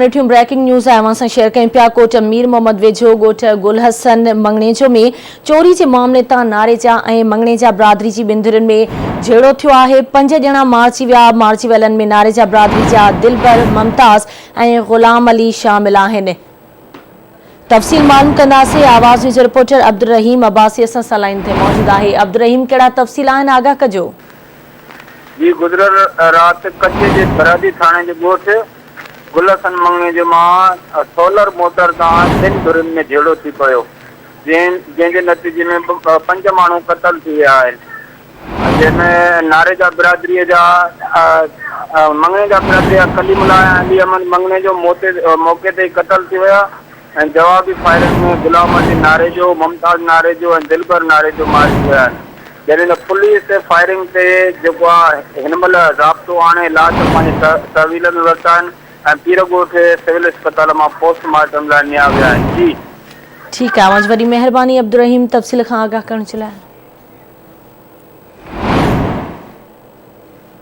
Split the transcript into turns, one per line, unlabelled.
ڏٺيون breaking news اوهان سان شيئر ڪيون پيا ڪوٽ مير محمد ويجهو ڳوٺ گل حسن مڱڻيجو ۾ چوري جي معاملي تان ناريجا ۽ مڱڻيجا برادري جي ٻن ڌرين ۾ جهيڙو ٿيو آهي پنج ڄڻا مارجي ويا مارجي ويلن ۾ ناريجا برادري جا دلبر ممتاز ۽ غلام علي شامل آهن تفصيل معلوم ڪنداسين آواز نيوز رپورٽر عبدالرحيم عباسي اسان سان لائين تي موجود آهي عبدالرحيم ڪهڙا تفصيل آهن آگاهه ڪجو.
جي گذريل رات ڪچي جي سرحدي ٿاڻي جي ڳوٺ گل حسن مڱڻيجو مان سولر موٽر تان ٻن ڌرين ۾ جهيڙو ٿي پيو جنهن جي نتيجي ۾ پنج ماڻهو قتل ٿي ويا آهن جنهن ۾ ناريجا برادري جا مڱڻيجا برادري جا ڪليم الله ۽ علي احمد مڱڻيجو موقعي تي ئي قتل ٿي ويا ۽ جوابي فائرنگ ۾ غلام علي ناريجو، ممتاز ناريجو ۽ دلبر ناريجو مارجي ويا آهن. جڏهن ته پوليس فائرنگ تي جيڪو آهي هن مهل ضابطو آڻي لاش پنهنجي تحويل ۾ ورتا آهن ۽ پيرڳوٺ سول اسپتال مان پوسٽ مارٽم لاء نيا ويا آهن. جي.
ٺيڪ آهي اوهان جي وڏي مهرباني عبدالرحيم تفصيل کان آگاهه ڪرڻ جي لاء.